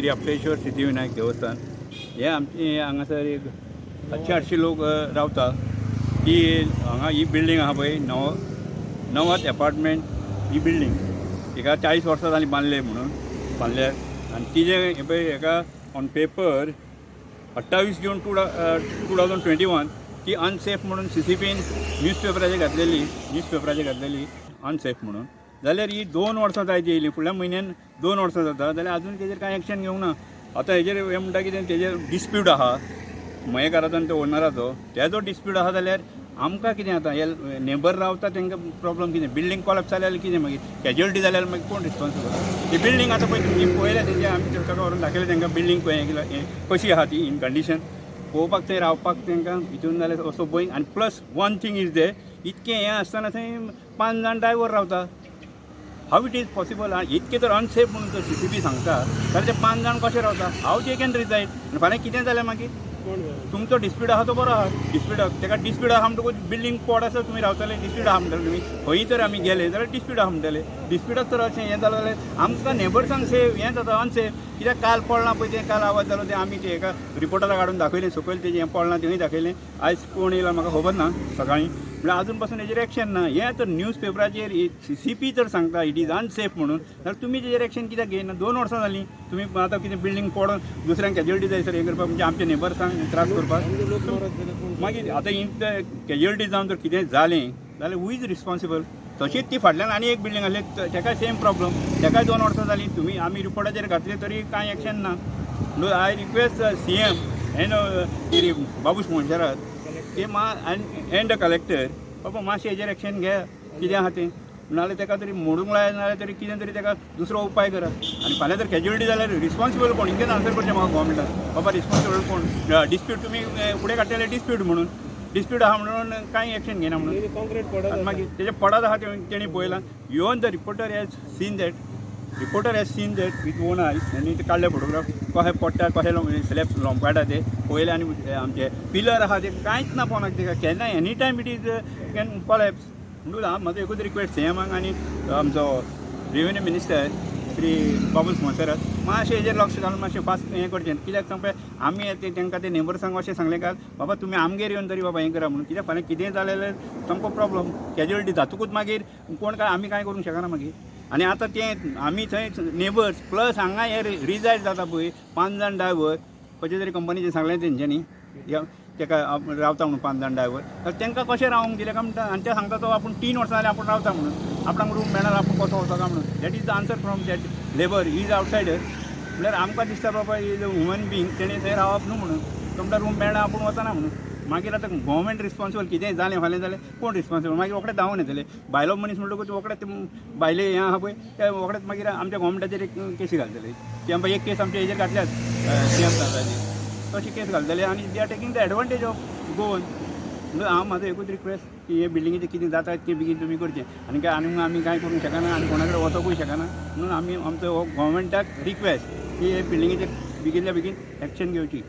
श्री आपटेश्वर सिद्धिविनायक देवस्थान हे आमचे हांगासर एक 700-800 लोक रावता. ती हांगा ही बिल्डींग आहा पळय, नवत एपार्टमेंट ही बिल्डींग हिका 40 वर्सां जालीं बांदले म्हणून बांदल्या. आनी तिजें हें पळय हेका ऑन पेपर 28 जून 2021 ती अनसेफ म्हणून सीसीपीन न्यूज पेपराचेर घातलेली अनसेफ म्हणून. जाल्यार ही 2 वर्सां जायत येयली, फुडल्या म्हयन्यान 2 वर्सां जाता, जाल्यार अजून तेजेर कांय एक्शन घेवंक ना. आतां हेजेर हें म्हणटा कितें, तेजेर डिस्प्यूट आहा मयेकाराचो आनी त्या ओनराचो. तेजो डिस्प्यूट आहा जाल्यार आमकां कितें आतां हे नेबर रावता तांकां प्रॉब्लम कितें? बिल्डींग कोलॅप्स जाल्यार कितें मागीर? कॅज्युअलिटी जाल्यार मागीर कोण रिस्पॉन्सिबल? ही बिल्डींग आतां पळय तुमी पळयल्या, तेंचे आमी ताका व्हरून दाखयलें तांकां बिल्डींग पळय हें कशी आहा ती इन कंडिशन पळोवपाक. थंय रावपाक तांकां हितून जाल्यार असो भंय. आनी plus one thing is there, इतकें हें आसतना थंय पांच जाण ड्रायवर रावता. How it is possible? इतकें तर अनसेफ म्हणून जर सीसीपी सांगता जाल्यार ते पांच जाण कशे रावता? How they can reside? आनी फाल्यां कितें जालें मागीर? तुमचो डिस्प्यूट आहा तो बरो आहा डिस्प्यूट, ताका डिस्प्यूट आहा म्हणटकूच बिल्डींग पड आसा, तुमी रावतले, डिस्प्यूट आहा म्हणटले तुमी. खंयी तर आमी गेले जाल्यार डिस्प्यूट आहा म्हणटले. डिस्प्यूटाक तर अशें हें जालें जाल्यार आमकां नेबर्सांक सेफ हें जाता, अनसेफ कित्याक? काल पडलां पळय तें, काल आवाज जालो तें आमी तें हेका रिपोर्टराक हाडून दाखयलें सकयल, तेजें हें पडलां तेंय दाखयलें. आयज कोण येयला म्हाका खबर ना सकाळीं. म्हणल्यार अजून पासून हेजेर एक्शन ना. हें तर न्यूज पेपराचेर सीसीपी तर सांगता it is unsafe म्हणून, जाल्यार तुमी तेजेर एक्शन कित्याक घेयना? 2 वर्सां जालीं तुमी. आतां कितें बिल्डींग पडोन दुसऱ्यांक कॅज्युअलिटी जायसर हें करपाक, म्हणजे आमच्या नेबर्सांक त्रास करपाक? मागीर आतां इन कॅज्युअलिटी जावन जर कितें जालें जाल्यार who is responsible? तशीच ती फाटल्यान आनी एक बिल्डींग आसली, तेकाय सेम प्रॉब्लम, तेकाय 2 वर्सां जालीं. तुमी आमी रिपोर्टाचेर घातले तरी कांय एक्शन ना. I request CM and Babush Monserrate ते मा एंड the collector, बाबा मातशें हेजेर एक्शन घे. कितें आहा तें नाल्यार तेका तरी मोडूंक लाय, नाल्यार तरी कितें तरी तेका दुसरो उपाय करा. आनी फाल्यां जर कॅज्युअलिटी जाल्यार रिस्पॉन्सिबल कोण? इतकेंच आन्सर करचें म्हाका गोवोरमेंटान. बाबा, रिस्पॉन्सिबल कोण? डिस्प्यूट तुमी फुडें काडटले डिस्प्यूट म्हणून, डिस्प्यूट आहा म्हणून कांय एक्शन घेना म्हणून. कॉन्क्रीट पडत. आनी मागीर तेजें पडत आहा तें तेणी पळयलां. Even the reporter has seen that, reporter has seen that with own eyes. आनी ते काडले फोटोग्राफ, कशें पडटा, कशें स्लॅब लोंबकाडटा ते पळयले. आनी आमचे पिलर आहा ते कांयच ना पोनाक तेका. केन्ना any time it is can collapse. म्हणून हांव म्हाजो एकूच रिक्वेस्ट सीएमाक आनी आमचो रेवेन्यू मिनिस्टर श्री बाबूश मोन्सेरात, मातशें हेजेर लक्ष घालून मातशें फास्ट हें करचें. कित्याक सांग पळय, आमी ते तांकां ते नेबर्सांक अशें सांगलें काल, बाबा तुमी आमगेर येवन तरी बाबा हें करा म्हणून. कित्याक फाल्यां कितेंय जालें जाल्यार सामको प्रॉब्लम. कॅज्युअलिटी जातकूच मागीर कोण काय, आमी कांय करूंक शकना मागीर. आनी आतां तें आमी थंय नेबर्स प्लस हांगा हे रिजायड जाता पळय पांच जाण ड्रायवर, खंयच्या तरी कंपनीचें सांगलें तेंच्यांनी तेका रावता म्हणून पांच जाण ड्रायवर, तर तांकां कशें रावंक दिलें काय म्हणटा. आनी ते सांगता तो आपूण 3 वर्सां जालीं आपूण रावता म्हणून, आपणाक रूम मेळना, आपूण कसो वचो काय म्हणून. That is the answer from that labour is outsider. म्हणल्यार आमकां दिसता बाबा is a human being, तेणें थंय रावप न्हू म्हणून. तो म्हणटा रूम मेळना, आपूण वचना म्हणून. मागीर आतां गोवोरमेंट रिस्पॉन्सिबल? कितेंय जालें फाल्यां जालें कोण रिस्पॉन्सिबल? मागीर रोखडे धांवून येतले बायलो मनीस म्हणटकूच रोखडे ते बायले हें आहा पळय ते रोखडेच मागीर आमच्या गोवोरमेंटाचेर एक केसी घालतले की आमकां एक केस आमच्या हेजेर घातल्यात, सीएम साहेबाचेर तशी केस घालतले आनी they are taking the advantage of Goan. म्हणून हांव म्हाजो एकूच रिक्वेस्ट की हे बिल्डिंगेचें कितें जाता तें बेगीन तुमी करचें. आनी काय आनी आमी कांय करूंक शकना आनी कोणा कडेन वचोंकूय शकना. म्हणून आमी आमचो हो गोवोरमेंटाक रिक्वेस्ट की हे बिल्डिंगेचेर बेगीनल्या बेगीन एक्शन घेवची.